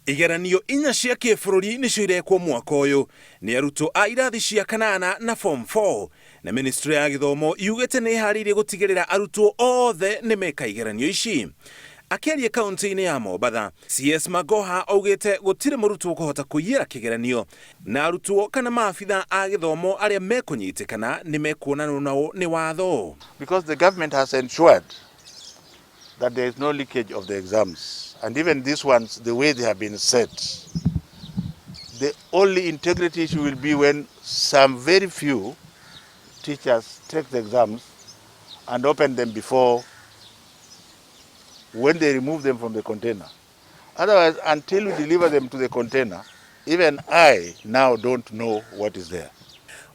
Igeranio inya cia kĩbũrũri nĩcio irekwo mwaka ũyũ nĩ arutwo a irathi cia kanana na form 4 na ministry ya gĩthomo yugĩte nĩ ĩharĩirie gũtigĩrĩra arutwo othe nĩ meka igeranio ici. Akĩaria kaunti-inĩ ya Mombatha, CS Magoha augĩte gũtirĩ mũrutwo ũkũhota kũiyĩra kĩgeranio na arutwo kana maabitha a gĩthomo arĩa mekũnyitĩkana nĩ mekuonanwo nao nĩ watho. Because the government has ensured that there is no leakage of the exams. And even these ones, the way they have been set, the only integrity issue will be when some very few teachers take the exams and open them before when they remove them from the container. Otherwise, until we deliver them to the container, even I now don't know what is there.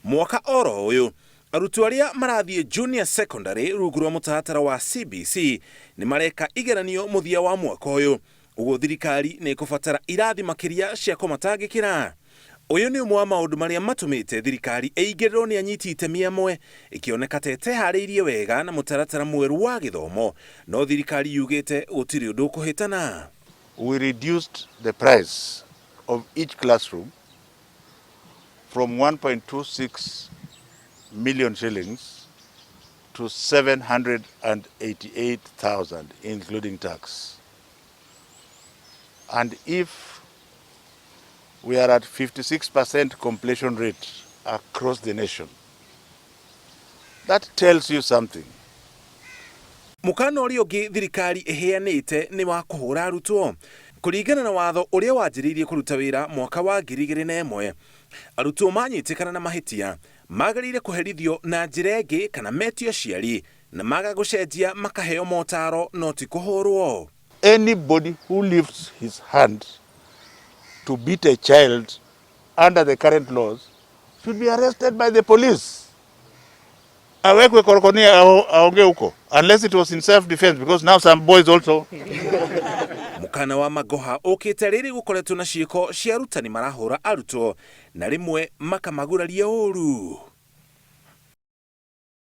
Mwaka oro ũyũ arutwo arĩa marathiĩ junior secondary rungu rwa mũtaratara wa CBC nĩ mareka igeranio mũthia wa mwaka ũyũ, ũguo thirikari nĩ ĩkũbatara irathi makĩria cia kũmatangĩkĩra. Ũyũ nĩ ũmwe wa maũndũ marĩa matũmĩte thirikari ĩingĩrĩrwo nĩ anyiti itemi amwe ĩkĩoneka ta ĩteharĩirie wega na mũtaratara mwerũ wa gĩthomo, no thirikari yugĩte gũtirĩ ũndũ ũkũhĩtana. We reduced the price of each classroom from 1.26 million shillings to 788,000, including tax. And if we are at 56% completion rate across the nation, that tells you something. Mũkana ũrĩa ũngĩ thirikari ĩheanĩte nĩ wa kũhũra arutwo. Kũringana na watho ũrĩa wanjĩrĩirie kũruta wĩra mwaka wa 2001, arutwo manyitĩkana na mahĩtia magĩrĩire kũherithio na njĩra ĩngĩ kana metio aciari na maga gũcenjia makaheo motaro no ti kũhũrwo. Anybody who lifts his hand to beat a child under the current laws should be arrested by the police. Awekwe korokoroni aongee huko unless it was in self defense, because now some boys also. Mũkana wa Magoha ũkĩte rĩrĩ gũkoretwo na ciĩko cia arutani marahũra arutwo na rĩmwe makamaguraria ũru.